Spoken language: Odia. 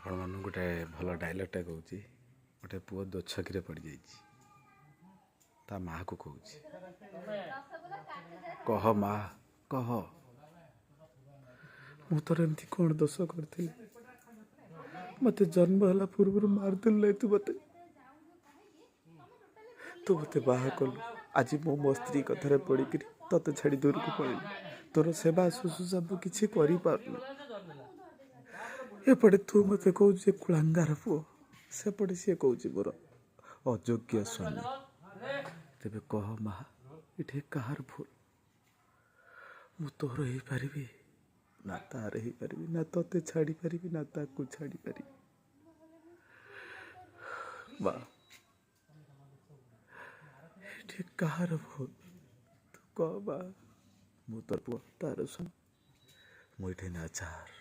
ଆପଣମାନଙ୍କୁ ଗୋଟେ ଭଲ ଡାଇଲଗ୍ଟା କହୁଛି। ଗୋଟେ ପୁଅ ଦୋଛକିରେ ପଡ଼ିଯାଇଛି, ତା ମାଆକୁ କହୁଛି, କହ ମା କହ, ମୁଁ ତୋର ଏମିତି କ'ଣ ଦୋଷ କରିଥିଲି? ମୋତେ ଜନ୍ମ ହେଲା ପୂର୍ବରୁ ମାରିଦେଲୁ ତୁ ମୋତେ, ତୁ ମୋତେ ବାହା କଲୁ, ଆଜି ମୁଁ ମୋ ସ୍ତ୍ରୀ କଥାରେ ପଡ଼ିକିରି ତୋତେ ଛାଡ଼ି ଦୂରକୁ ପଳେଇଲି, ତୋର ସେବା ଶୁଶ୍ରୂଷା ମୁଁ କିଛି କରିପାରୁନି। ଏପଟେ ତୁ ମୋତେ କହୁଛୁ ଯେ କୁଳାଙ୍ଗାର ପୁଅ, ସେପଟେ ସିଏ କହୁଛି ମୋର ଅଯୋଗ୍ୟ ସ୍ୱାମୀ। ତେବେ କହ ମା, ଏଠି କାହାର ଭୁଲ? ମୁଁ ତୋର ହେଇପାରିବି ନା ତାର ହେଇପାରିବି, ନା ତୋତେ ଛାଡ଼ିପାରିବି ନା ତାକୁ ଛାଡ଼ିପାରିବି? ମା, ଏଠି କାହାର ଭୁଲ ତୁ କହ ମା। ମୁଁ ତୋର ପୁଅ, ତାର ସ୍ୱାମୀ, ମୁଁ ଏଠି ନାଚାର।